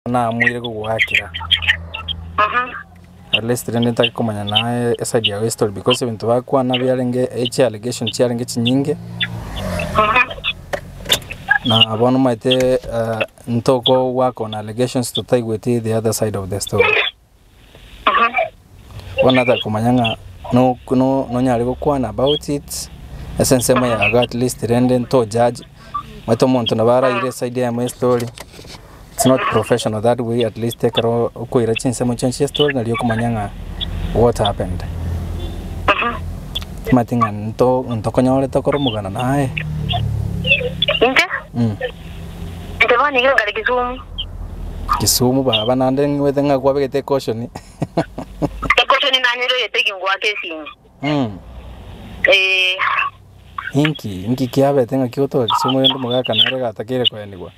Namoire gogoakera. At least rende ntake komanya naye eside yago estory because ebinto bakwana biarenge echi allegation chiarenge chinyinge na bono omanyete ntoko work on allegations totaigweti the other side of the story. Bono nataka komanya ng'a no no nonyare gokwana about it ase ensemo yago at least rende nto judge omanyete omonto nabo araire eside eyemo y'estory it's not professional that way at least ekero okoira chinsemo chionsi chi'estory nario okomanya ng'a what happened. Timanyeti ng'a nto ntokonyorete okore omogano naye. Inche? Inche bono nigo nkare Kisumu. Kisumu baba naende ng'wete ng'a kwabegete ecaution. Ecaution nanyeroyete eki ngwake esimi. Mm. Eh. Inki, inki kiabete ng'aki gotoka Kisumu rende omogaka nere gatakeire koenigwa?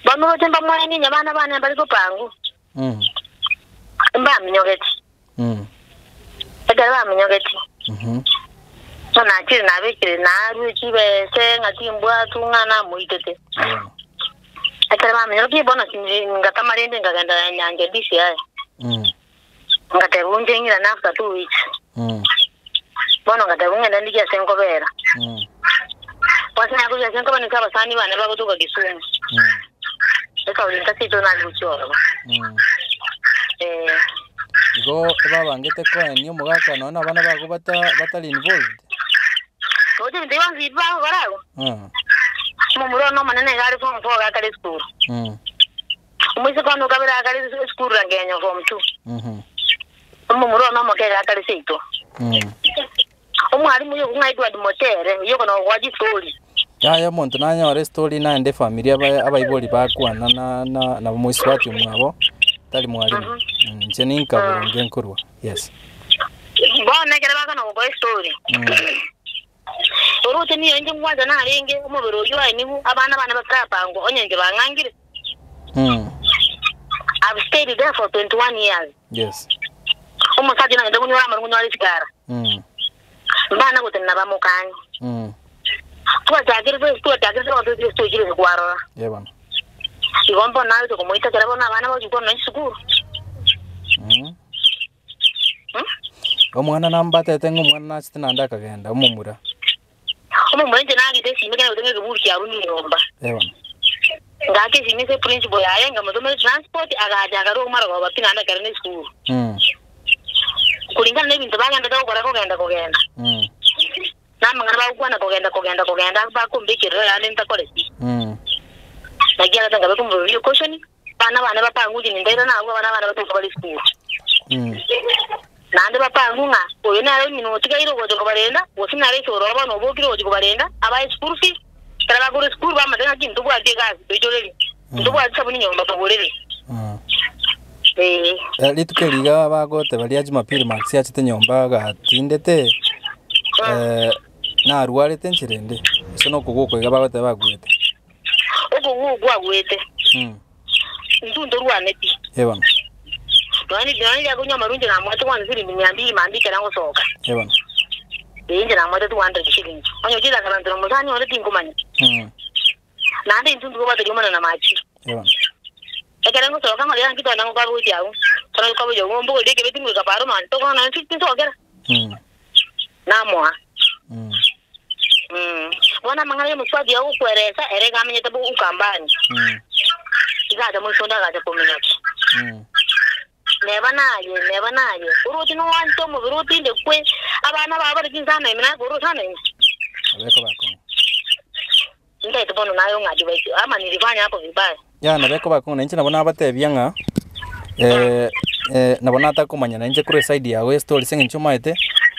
Bono roche mbamwenie onye abana bane mbari kopangwa. Mm. Mbaminyogeti. Mm. Ekero baminyogeti. Mhm. Bono nachire nabekire narue chibese ng'a timbwatu ng'a namoitete. Bono. Ekero baminyogeti bono ngatama rende nkagenda nyancha DCI. Mm. Ngateba inche ng'irane after 2 weeks. Mm. Bono ngateba ng'ende ndigie ase nkobera. Mm. Bono ase nakoria ase nkobera ninche abasani bane bagotoka Kisumu. Mm. Ekauri nka seito nare gochia ororo. Mm. Eh. Igo babangete koenia omogaka nonya na abana bago bata batari involved? Roche ebinto bionsi bagokora abwo. Mm. Omomura one omonene iga are form four iga akare esukuru. Mm. Omoiseke one okabere akare esukuru Rangenyo form two. Mhm. Omomura one omoke iga akare seito. Mm. Omwalimu oyo okong'a Edward Motere, oyio okona gokoa chistori. Yaya omonto nanyore estori naende efamiri aba abaibori bakwana na na nabo moisubati omwabo tari mwalimu. Mm, inche ninka boronge nkorwa. Yes. Bono ekero bakona gokoa estori. Mm. Oroche niyo inche ngwancha narenge, omobere oyio aenigwe, abana bane batarapangwa, onye inche bang'angire. Mm. I've stayed there for 21 years. Yes. Omosacha nagende konyora amarwa ngonyora esigara. Mm. Mbana gotenena bamokanye. Mm. Twachakire twensi twachakire torote twensi toikire ase kwarora. Yeah bono. Igo mbono nagocha komoita ekero bono abana bagochia kwana nonya chisukuru. Mm. Mm? Omwana nambatete ng'a omwana nachete naende akagenda, omomura. Omomura inche nagete esimi ekero nagete ng'a ekeburi kiarure nyomba. Eh bono. Ngaka esimi ase eprinciple yaye nkamotomera etransport agacha akarua omaragoba pi naende ekero na esukuru. Mm. Kulingana na ebinto bagendete gokora kogenda kogenda. Mm. Na amang'ana bagokwana kogenda kogenda kogenda bakombekerera yaani ntakoreti. Mm. Naki agete nkabeka omobere oyio caution, abana bane bapangwe inche nintairane abwo abana bane batoke bare esukuru. Mm. Naende bapangwe ng'a oyo nere ng'ina otigaire ogocha kobarenda, gose nere ise ore bono obokire ogochia kobarenda, abae school fees, ekero bakore esukuru bamanye ng'aki ntobwati egasi toichorerie, ntobwati sabuni nyomba togorerie. Mm. Ee. Eh, rituko eri iga bagoteba ria Jumapili Max achete nyomba agatindete eh, narwarete enchera ende, gose nokogwa iga bagoteba agwete. Okogwa okwo agwete, Mm. intwe ntorwaneti. Eh bono. Nonya nonya riria akonywa amarwa inche namoete kwanza siringi mia mbili mambia ekero agosoka. Eh bono. Ee inche namoete 200 shillings. Onye ochire akarantere omosani one tinkomanya. Mm. Naende intwe ntikobateria omonene na machi. Eh bono. Ekero ngosoka ng'orere naki togenda ngokora gochia agwo. Ekero ngokoboyia agwo mbogorie ekebeti ngoika paro mambia tokona nonya tinsokera. Mm. Namoa. Mm. Mm. Bono amang'ana y'omosubati oyo agokweresa, ere iga amenyete bo Ukambani. Mm. Iga acha moisonde agacha kominyokia. Mm. Neba naye, neba naye. Oroche noanche omobere otindekwe, abana bao bare chinsana ime naye korwa osana ime. Abeko bakong'u. Ntaete bono naye ong'achie baise, ama nilifanya hapo vibaya. Ya nabeko bakong'u na inche nabo nabatebia ng'a eh, eh, nabo natakomanya na inche korwa eside yago y'estory ase eng'encho omaete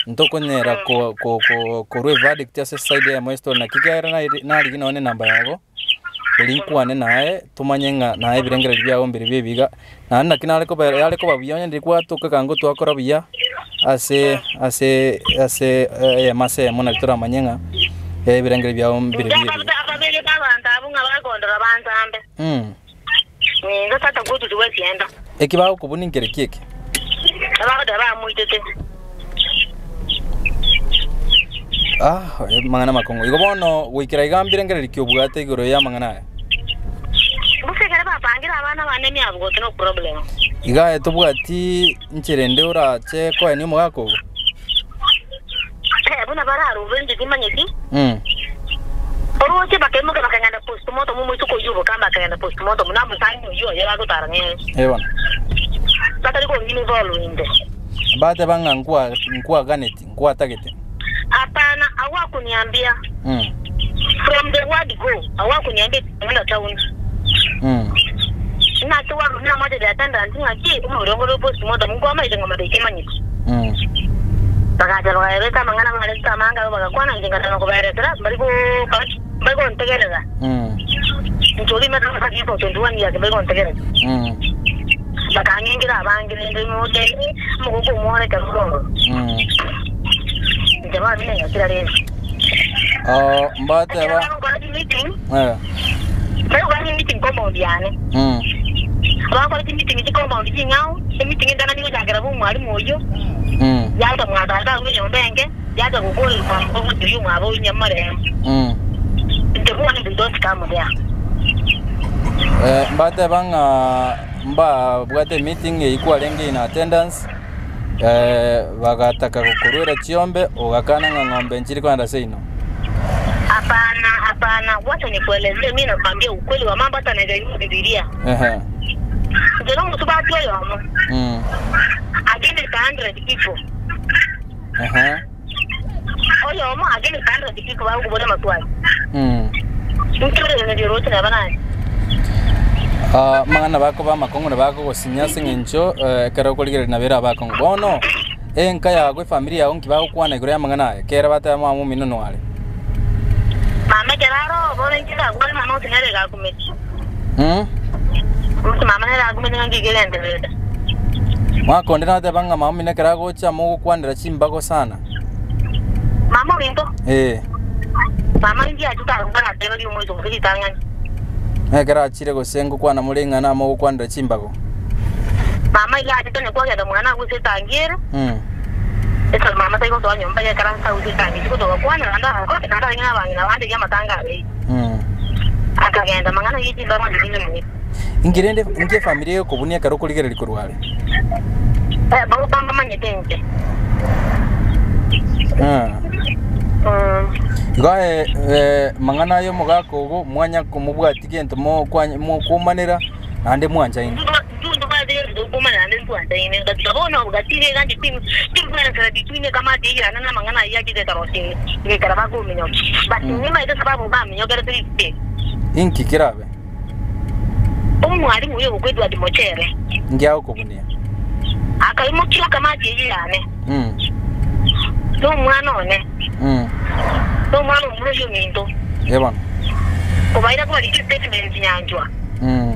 ntokonyera ko- ko- ko- korwa everdict ase eside eyemo y'estory naki ekiagera nairi narigia nonye na enamba yago eri nkwane naye tomanye ng'a naye ebirengererio biago mbiri bibe iga naende naki nare koba yare koba buya onye ndiri gwatoka ekanga twakora buya ase ase ase eyemo ase eyemo nari toramanye ng'a ebirengererio biago mbiri Inche bibe ebiya. ababegete abanto abwo ng'a bakondora bansambe. Mm. Ningo tata gotutu gw'ekianda. Eki bagokobuna nkere ki eke? Abagoteba bamoitete. Ah, amang'ana amakong'u. Igo bono goikera iga mbirengererio ki obwate igoro y'amang'ana aya? Gose ekero bapangire. Nabangire abana bane emiabugote no problem. Iga aye tobwati nchera ende orache koenia omogaka ogo? Eh, buna bararube inche timanyeti. Mm. Oroche bakaimoka bakagenda postmortem omoiseke oyio obokamba akagenda postmortem na omosani oyio oye bagotara nere. Eh bono. Batari kong'ina involve inde. Bateba ng'a nkwa nkwaganeti, nkwatagete. Hapana, hawakuniambia. Mm. From the word go, hawakuniambia enda town. Mm. Naki warumire amache the attendant ng'aki omobere ongore postmortem nkwamaete ng'a mabeke manyeti. Mm. Bagacha bakaereta amang'ana barete amange abwo bagakwana inche ngatema kobaeretera mbari gokora ki? Mbari gontegerera. Mm. Inche oria omanyete nabwate for 21 years mbari gontegerera. Mm. Bakang'engera abange rende moche omogoko omore ekero ore ororo. Mm. Inche bono neng'akira rende. Oh, Ekero mbateba. bagokora chimeeting, Eh. bagokora chimeeting compound yane. Mm. Bagokora chimeeting chicompound ching'ao, emeeting entanani gochakera bwa omwalimu oyio. Mm. Yacha mwatata agwo enyomba enke, yacha gokorerwa kwamboka omochie oyio omwabo oyio nyamorembe. Mm. Inche bono they don't come there. Eh, mbateba ng'a mbabwate emeeting eyio kwarenge in attendance, eh, bagataka gokoruera chiombe, ogakana ng'a ng'ombe nchiri kogenda seino. Hapana, hapana, wacha nikuelezee, mi nakwambia ukweli wa mambo, hata naweza inua Bibilia. Ehe. Inche nomosubati oyomo Mm. against 100 people. Ehe. Oyomo against 100 people bagokobora amaswali. Mm. Inki orereneria oroche neba naye? Ah, amang'ana bakoba amakong'u na bakogosinya ase eng'encho eh, ekero okorigereria nabo ere abakong'u. Bono, enka yago efamiri yago nki bagokwana igoro y'amang'ana aya? Kera bateba mama omino noare. Mama ekero aro bono inche ndakwane mama gose nere iga akumeti. Mm? Gose mama nere akumeti ng'a nki kegendererete. Mwaka onde nateba ng'a mama omino ekero agocha mogokwanera chimbago sana. Mama ominto, Eh. mama inki achete agokwana ateberie omoiso gose ritang'ani. Ekero achire gose ngokwana more ing'ana mogokwanera chimbago. Mama iga achete onye kwagenda mwana agwo ase etangi ere, Mm. ekero mama tari gosoa nyomba iga ekaranse agwo ase etangi isiko togakwana naende agakonya naende arenge nabang'ina bande erio amatanga abeire. Mm. Akagenda mang'ana ye chimbago inche tinyomanyeti. Inki rende inki efamiri egokobunia ekero okorigereria korwa are? Eh, barabwo bamanyete inche. Ah. Mm. Igo aye eh, mang'ana aya omogaka ogo mwanya komobwatia gento mokwanya mokomanera naende mwanchaine. Inki kerabe? Omwalimu oyo ogokwetwa Edward Mochere Inki agokobunia? akaimokia akamati eyio yane Mm. nomwana one Mm. nomwana omura oyio ominto Eh bono. kobaira kobarika estatement nyanchwa Mm.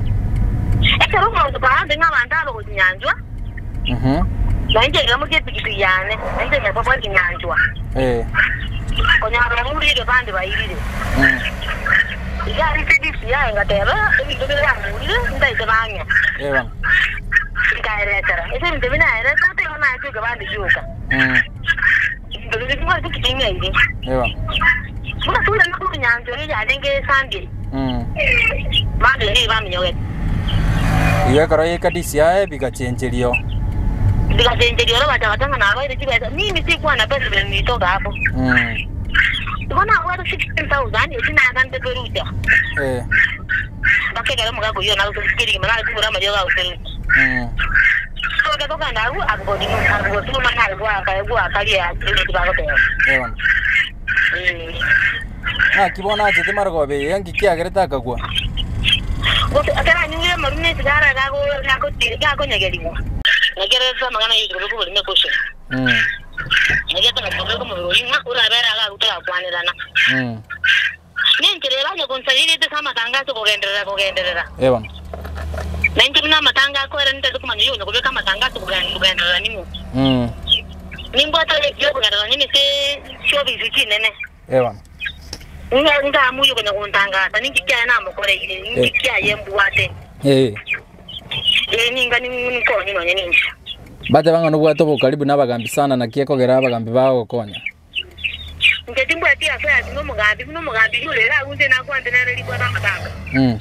ekero omonto baambe ng'a abanto aba gochi nyanchwa Mhm. nainche nkaimokia epikipiki yane nainche nkababwati nyanchwa Eh. konyora bamurire egebande bairire Mm. iga arite DCI ngateba ebinto bire bamurire ntaete bang'e Eh bono. nkaeretera ase ebinto ebi naerete ate igo naetwe egebande gioka Mm. ebinto bire bibwate ekiting'aire Eh bono. buna tore korwa nyanchwa eye yarenge Sunday Mm. mambia nigo baminyogete Igo ekero yaika DCI bigachencherio. bigachencheria oro bacha batanga nabaire chibesa mimi sikuwa na pesa vile nilitoka hapo Mm. igo nabwate 16000 eki naganete perucha Eh. bakegera omogaka oyio nagosikiri nagokigura amariogo agoperucha Mm. toke tokanda agwo akogotuma nagwakaria ebintu bagoteba Eh bono. Ng'aki bono achete marogoba eye nki kiagerete akagwa? Ekero anyure amaru na esigara gakonyegerigwa nakererete amang'ana yaito koborima ekosho Mm. nagetanga omobere oyio ng'a orabere aga torakwanerana Mm. nenchera ebanye konsabirete ase amatangazo kogenderera kogenderera Eh bono. nainche buna amatanga akoera nintari komanya oyo kobeka amatangazo kogenderera ning'o Mm. nimbwate yokogenderera nyine ase chiofisi chinene Eh bono. ngamuyo konya kontangasa ninki kiaye namokoreire ninki kiaye mbwate Eh. eh ninga ninkonye nonye ninche Bateba ng'a nobwate obokaribu na abagambi sana naki ekogera abagambi bagokonya. inche timbwati affairs nomogambi buna omogambi yurere agunche nakwante nere ribwate amatanga Mm.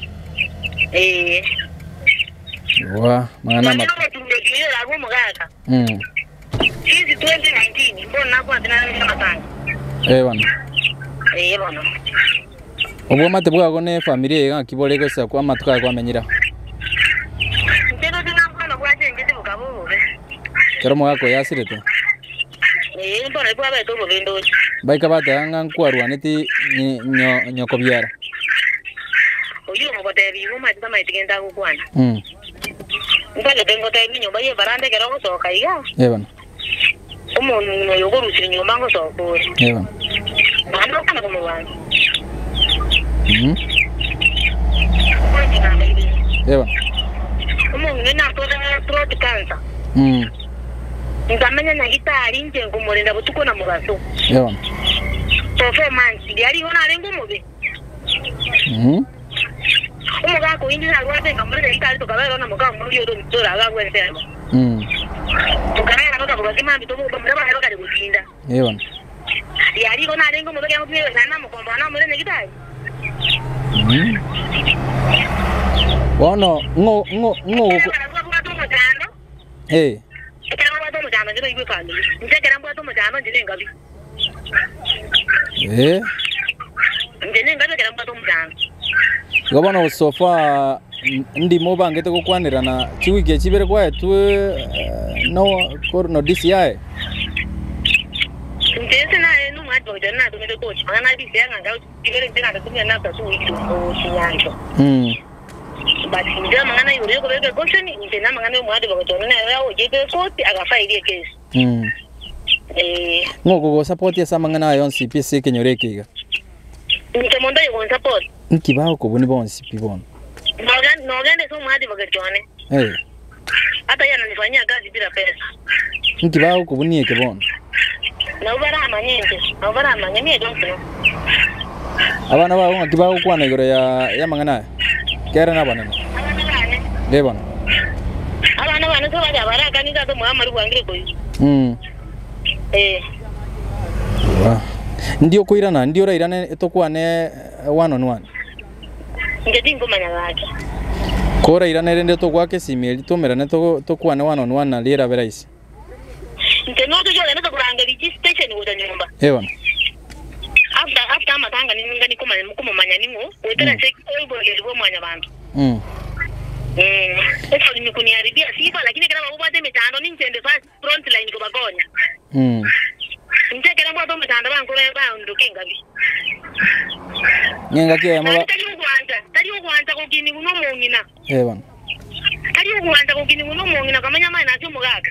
eh. Wa, mang'ana Nonye ama. nomotureti oyo oragwe omogaka. Since 2019 mbono nakwate narenge amatanga. Eh bono. Ee bono. Obwamate bwago ne efamiri eye ng'aki bore gose kwa amatuko aya kwamenyire aa? Inche roche nankwana bwachenchete bokaba obobe. Ekero omogaka oyo asirete? Ee mbono bwabete obobe ndoche. Baika bateba ng'a nkwarwaneti nyi- nyo- nyokobiara. Oyio ogotebiwa igo omanyete tamaeti gento agokwana. Ntagete ngotebie enyomba y'evaranda ekero ogosoka iga, Eh bono. omong'ina oyo okorusirie nyomba ngosoka ore. Eh bono. Naende okana komorwania. Okonya namba ibere. Eh bono. Omong'ina oyo natware throat cancer. Nkamenya nyagitari inche nkomorenda botuko na mogaso. Eh bono. For 4 months. Riaria igo narenge omobe. Omogaka oyo inche narwate nkamorera egitari tokaberwa na moka omoria ore ominto ore agwo ensemo. Tokarara mpaka bogakia mambia toboka bamura baye bakare gotinda. Eh bono. Riaria igo narenge omobe ekero ngotumia egesa namokomboa namorera nyagitari. Bono ng'o ng'o ng'o Ekero barabwo babwate omochando, eh. ekero babwate omochando inche naigwe efamiri. Inche ekero mbwate omochando inche nengabi. Eh. Inche nengabi ekero mbwate omochando. Igo bono so far ndimo obangete gokwanerana chiwiki echi ibere kwaetwe no kor no DCI. Inche inse naye nomwanchi oyo natomete gocha, mang'ana a DCI ng'a nkagochi chibere inche nagotumia nafter 2 weeks gochi nyancha. But inche amang'ana igoro yokobeka ecaution, inche namang'ana yomoadvocate one nere agochete ekoti agafile ecase. Ee. Ng'o okogosupport ase amang'ana aya onsi pi ase ekenyoro eke iga? Inche monto oyo ogonsupport. Nki bagokobuni bonsi pi bono? Nogende ase omoadvocate one. Eh. Hata yeye ananifanyia kazi bila pesa. Nki bagokobunia eke bono? Nabo baramanye inche, nabo baramanye, me I don't know. Abana bago ng'aki bagokwana igoro ya y'amang'ana aya? Kere nabanene. Abana bane. Eh bono. Abana bane se baria barakani tata omwabo amari bwangire koigwa. Eh. Wa. Ndi okoirana, ndi orairane tokwane one on one. Inche tinkomanya gaki. Korairane rende togoaka esimi eria tomerane tokwane one on one nario erabe rahisi. Inche notoche ogende tokorangeria chistation gocha nyomba. Eh bono. After after amatanga ningani komanya komomanya ning'o goetera ase oboegeri bwa mwanyabanto. Esori nikuniharibia sifa lakini ekero babwate emechando ninche inde first front line kobakonya. Inche ekero mbwate omechando bankore banduke engabi. Ng'engaki eyemo Naende tari ogwancha, tari ogwancha gokinigwa nomong'ina. Eh bono. Tari ogwancha gokinigwa nomong'ina okamanya amaene ase omogaka.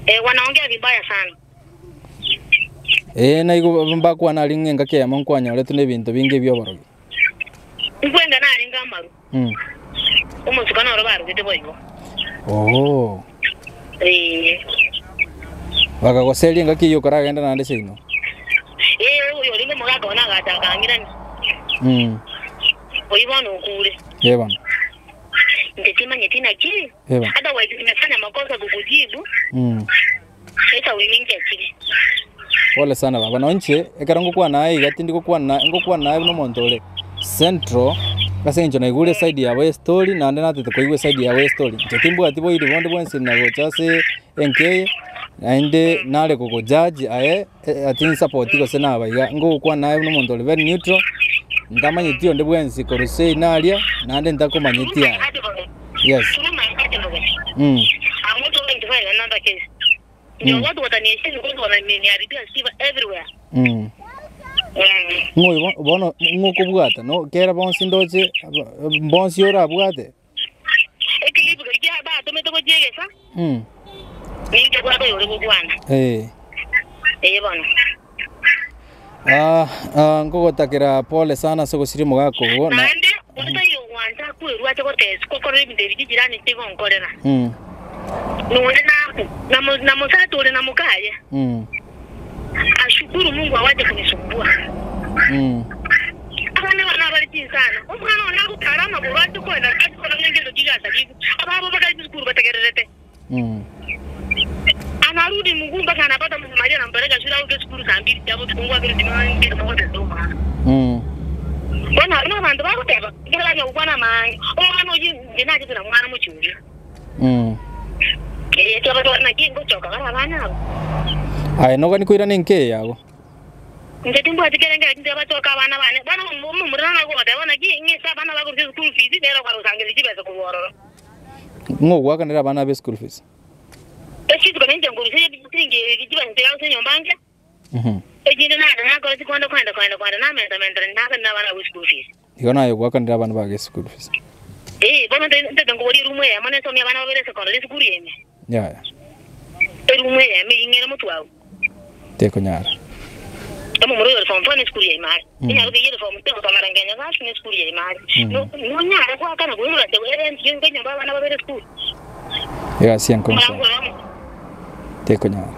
Eh, wanaongea vibaya sana. Ee, naigo mbakwana aria ng'a engaki eyemo nkwanyoretwe nebinto binge ebi'oborogi. Nkwenga narenge amaru, omosuka noro barugete boigo. Oo. Ee. Bakagoseria engaki eyio okoragende naende seino. Ee, oyo orenge omogaka one agacha akang'irania. Oyio bono okure. Ee bono. Inche timanyeti naki. Ee bono. Otherwise nimefanya makosa kukujibu. Esau ninki achire. Pole sana baba, nonye inche ekero ngokwana aye iga tindi gokwana ngokwana naye buna omonto ore central ase eng'encho naigure eside yabo ye story naende natete koigwa eside yabo ye story. Inche timbwati boiri bonde bwensi na gocha ase enka eye, naende nare kogojudge aye ati nsapoti gose naba iga, ngogokwana naye buna omonto ore very neutral, ntamanyeti onde bwensi korwa sei naria, naende ntakomanyeti aye. Yes. Ng'o oyo bono ng'o okobwata no kera bonsi ndoche bonsi orabwate. Eh. Ah, ah, nkogotakera pole sana ase ogosiria omogaka ogo na Naende onde taiyo ogwancha akwerua ache gotesi gokorera ebinto ebi chijirani chigonkorera. Nonde naku, na mo- na mosacha ore na mokaye, ashukuru Mungu awache kunisumbua. Abana bane abare chinsana, omwana one agotara amagoro ache koenda ache korora ng'a egento chigasarigwe, ababo bakare chisukuru bategererete. Anarudi mguu mpaka anapata Maria anampeleka shule auke sukuru saa mbili chia botuko ngwakire timangire mogotesa omwana. Bono abwo nabanto bagoteba, ekero banya gokwana amaange, omwana oyio Inche nachete na mwana mochie oria. Mm. Ee, twaba naki ngochoka bare abana aba. Aye nogani koirana enka eye yago. Inche timbwati kerengero inche bachoka abana bane. Bono omomura naro agogoteba naki ng'ese abana bakorusia eschool fees nere okare gosangereria chibesa korwa ororo. Ng'o ogoakanera abana abe school fees? Echituko ninche nkorusia chiringi chibesa chiria ase enyomba nche. Mhm. Echinde naende nakora chikwanda kwenda kwenda kwenda namenta mentera nakanera abana abwo school fees. Igo naye ogoakanera abana bago eschool fees. Ee, bono ntete nkoboria eroom eyemo nesomia abana babere secondary esukuru ime. Yaya. Eroom eyemo eyio ng'ere motwe agwo. Tekonyara. Omomura oyo ore form four nesukuru ya ime are. Enyaro keyia ere form two egosomera Ngenya Girls nesukuru ya ime are. Nonyare goakana koirora ase erent yonka enyomba abana babere esukuru. Egasi enkong'u sana. Tekonyara.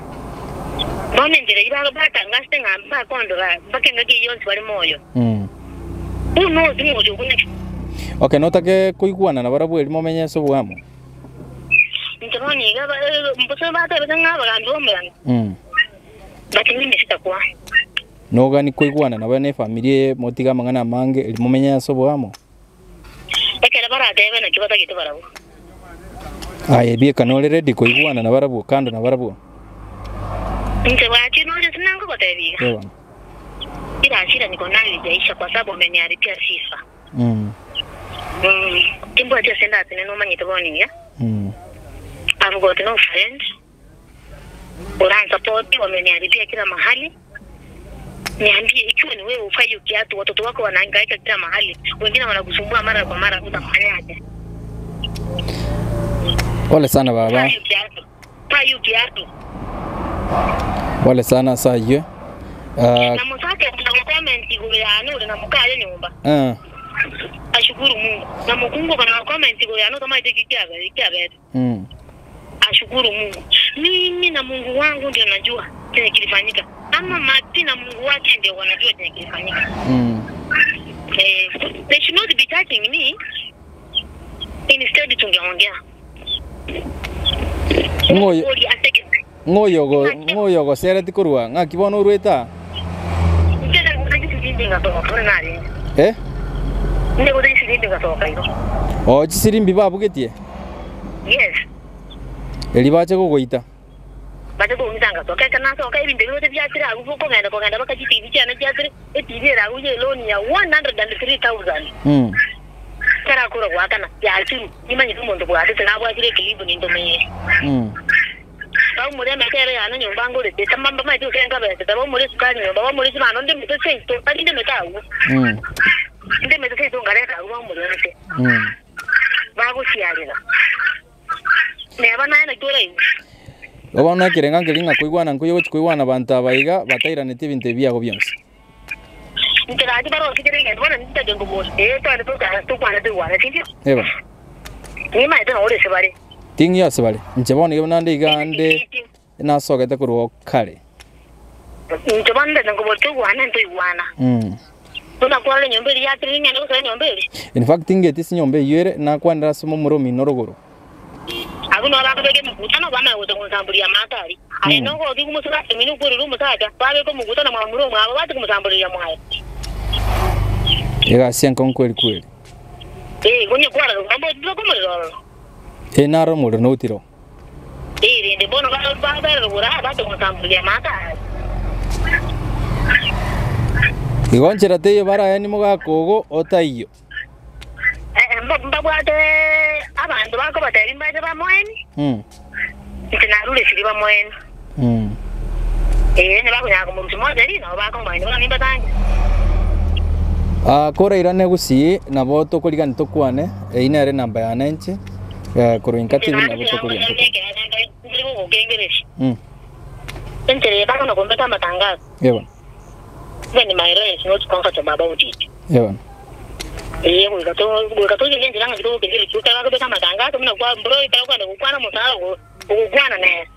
Bono enchera eyio batangasete ng'a mbakondora mpaka engaki eyio yonsi bare moyo. Who knows ng'a oyo okoneki. Okay, notake koigwana nabarabwo erio momenye ase oboamo? Inche bono iga mbosa batebete ng'a abagambi b'omorano, but mimi sitakuwa. Nogani koigwana nabo na efamiri eye motige amang'ana amange erio momenye ase oboamo? Ekero baratebe naki batagete barabwo. Aye bieka nore ready koigwana nabarabwo kando nabarabwo? Inche bwachire nonya tinangogotebia iga. Eeh bono. Ila hasira niko nayo ijaisha kwa sababu ameniharibia sifa. Mm. Mm, timbwati ase ndatene nomanyete bono iga. Mm. I've got no friend. Oransupport, wameniharibia kila mahali. Niambie ikiwa ni wewe hufai kiatu, watoto wako wanahangaika kila mahali, wengine wanakusumbua mara kwa mara, utafanyaje? Pole sana baba. Fai kiatu. Fai kiatu. Pole sana ase ayio. Ah, Na musake na comment iguru yane uri na mukaye nyumba. eh, Ashukuru Mungu. Na mukungu kana comment iguru yane utamaite kikiabe kiabete. mm. Ashukuru Mungu. Mimi na Mungu wangu ndio najua chenye kilifanyika. Ama Mati na Mungu wake ndio wanajua chenye kilifanyika. Mm. Eh, they should not be touching me. Instead tungeongea. Ng'oyo Ori aseke. ng'oyo ng'oyo ogosereti korwa ng'aki bono orwete aa? Ncheza ngutagisirimbi ngasoka ore nari. Eh? Nde gutagisirimbi ngasoka igo. Oo chisirimbi babugetie? Yes. Erio bache kogoita. Bache kong'isa ngasoka ekero nasoka ebinto ebio biachire agwo bokogenda kogenda baka chitibi chiane chiachire etibi ere agwo ye loan ya 103,000. Mm. Tarakora goakana yachirwe nimanyete omonto bwatete nabwatire ekilibu nintomeire. Mm. Baumore emete ere yane nyomba ngorete mbamaete gose nkabesete baumore esukari nyomba baumore chibando ndemete seito tari ndemete agwo. Mm. Ndemete seito nkareta agwo baumore emete. Mm. Bagosiarera. Neba naye naki oraigwe. Igo bono ekerenga nkeria ng'a koigwana nkoiyo gochia koigwana abanto aba iga batairaneti ebinto ebi biago bionsi. Inche gaki baroche kera egento bono nintake nkoboria, ee tware tokare tokwane toigwane sindio? Eba. Nimaete noro ase bare. Ting'iyo ase bare. Inche bono iga naende iga nde nasogete korwa oo kare. Inche bono ntete nkoboria toigwane ntoigwana. Mm. Buna kwarora enyomba eria yatire ning'ende gosoa enyomba eria. In fact tingeti ase enyomba eyio ere, nakwanera ase momura omino rogoro. Abwo nabo bakobeka emekutano, bamanye gocha gonsamboria amato aria. Aye nogokia omosubati omino okwerire omosacha, babeka omokutano mwamura omwabo, bache komosamboreria mwaye. Egasi enkong'u kweri kweri. Ee, onye kwarora omwabo otibeke omorero ororo. Ee, naro omorero noutire oo. Ee, rende bono babere rogoro aa, bache komosamboreria amato aria. Igo nchera teiyo baraeni mogaka ogo otaiyo. Mbabwate abanto bakobatebia mbache bamoenie, inche narure chiria bamoenie. Ee, onye bakonyara komorusia mocheri, nabo bakomoenia, bono nimbatange. Ah, korairane gusii nabo tokorigani tokwane, eyio nere enamba yane inche, korwa inka Inche TV naende nabo tokorigani tokwane. ekeene ndiri gogokengereria. Enchera eye bakona kombeka amatangazo. Eeh bono. Even my lawyer is not comfortable about it. Eeh bono. Ee, goika to goika toigerie enchera ng'aki togokeria ebichuchu ekero bakobeka amatangazo buna kwa mboro ekero okogenda gokwana omosara ogo ogokwana nere.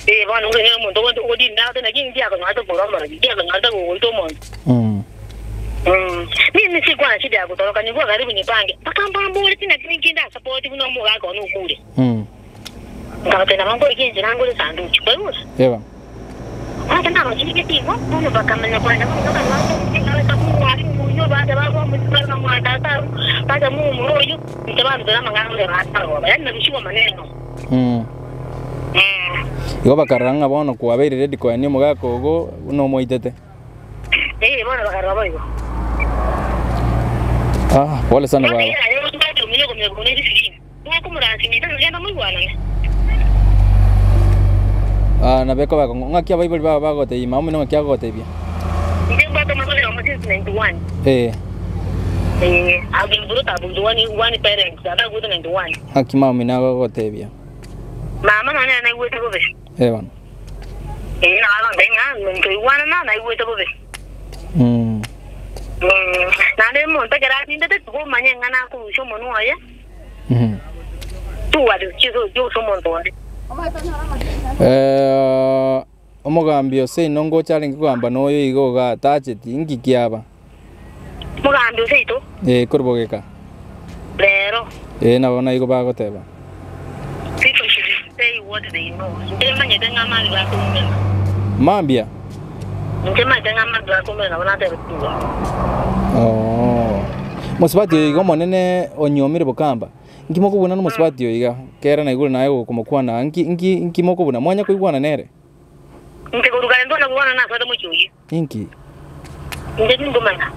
Ee, bono ore nere omonto ogo ogodinda agote naki ndiakonyorete korwa omorogi, ndiakonyorete gogoita omonto. Mimi sikuwa na shida ya kutoroka, nilikuwa karibu nipange. Mpaka mbambore ting'aki ninki ndasapoti buna omogaka one okure. Nkabatebia nabo nkorika enchera ngore esanduki. Kwaigure? Eeh bono. Ase nabachiigete igo, bono bakamanya korenda bono bakamanya komwaka omoyio, bacha bakoa omoiseke bare bamwaa tata abwo, bacha momura oyio, inche bandutera amang'ana onde bataroba, yaani narusigwe amaneno. Igo bakarora ng'a bono kwabeire ready koenia omogaka ogo buna omoitete. Ee, bono bakarora boigo. Ah, pole sana Bono baba. ere aye ombate omonye okomenya korwa ne Mokomoransimia tagenda moigwanane. Ah, nabo ekoba akong'u. Ng'aki abaibori bao bagotebia mama omino ng'aki agogotebia? Inche mbwate omosubati omo since 91. Eh. Eh, I've been brought up with one, one parent, tata agwete 91. Ng'aki mama omino agogotebia? Mama nonye nere naigwete bobe. Eh bono. Eh, nabo agontebia ng'a ntoigwanana naigwete bobe. Mm. Mm, naende omonto ekero atindete tikomanya ng'a nakorusia omonwa oye. Omogambi o seino ngocha arenge kogamba noyo iga iga atacheti, inki kiaba? Omogambi o seito? Ee, korwa bogeka. Rero. Ee, nabo naigo bagoteba. People should say what they know. Inche manyete ng'a mambia bakoumera. Mambia? Inche manyete ng'a mambia bakoumera nabo natebe igo. Oo. Mosubati oyo iga omonene onyuomire bokamba. Nki mokobuna nomosubati oyo iga? Kera naigure naye gokomokwana, nki nki nki mokobuna? Mwanya koigwana nere? Inche korwa kare ntwana kogwana nasoete mochie oyio. Inki? Inche tinkomanya.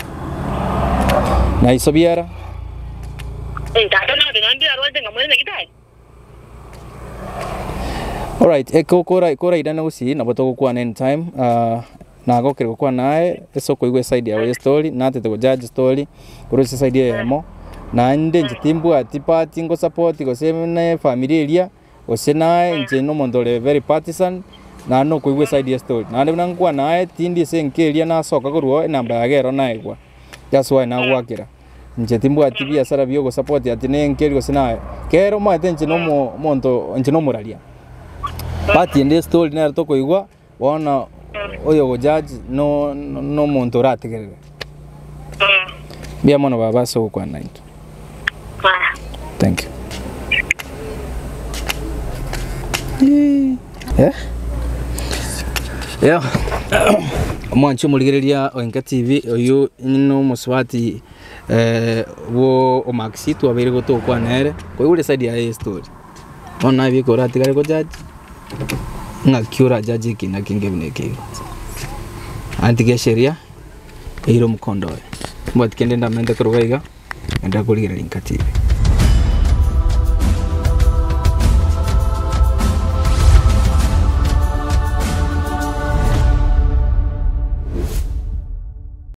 Na iso biara? Eh, tata nabe nonye mbirarwarete ng'a more nyagetari. Alright, eko kora korairane gusii nabo togokwana anytime ah, nagokire gokwana naye ase okoigwa eside yago ya story, natete go judge story korwa ase eside eyemo, naende inche timbwati part ngo support gose na efamiri eria, gose naye inche na omonto ore very partisan, naende na okoigwa eside ya story. Naende buna nkokwana naye tindi ase enka eria nasoka korwa oo enamba yago ero naegwa, that's why nagoakera. Inche timbwati biasara bia ogosapoti ati nenki gose naye. Kere omanyete inche na omo omonto inche na omoraria. Part ende estory nero tokoigwa, bono oyo ogojudge no no omonto orategerere. Mbuya mono baba ase ogokwana naintwe. Thank you. Eh? Yeah. Omwanchi omorigereria o Enka TV oyio nomosubati eh, bwo Omaxi twabeire gotokwana ere koigure side yaye ye story. Bono naye bieka oratigare go judge ng'aki ora judge eki naki nge buna eke igo. Antige esheria eire omokondo oye. Mbwati kende ndamente korwa iga, enda korigereria Enka TV.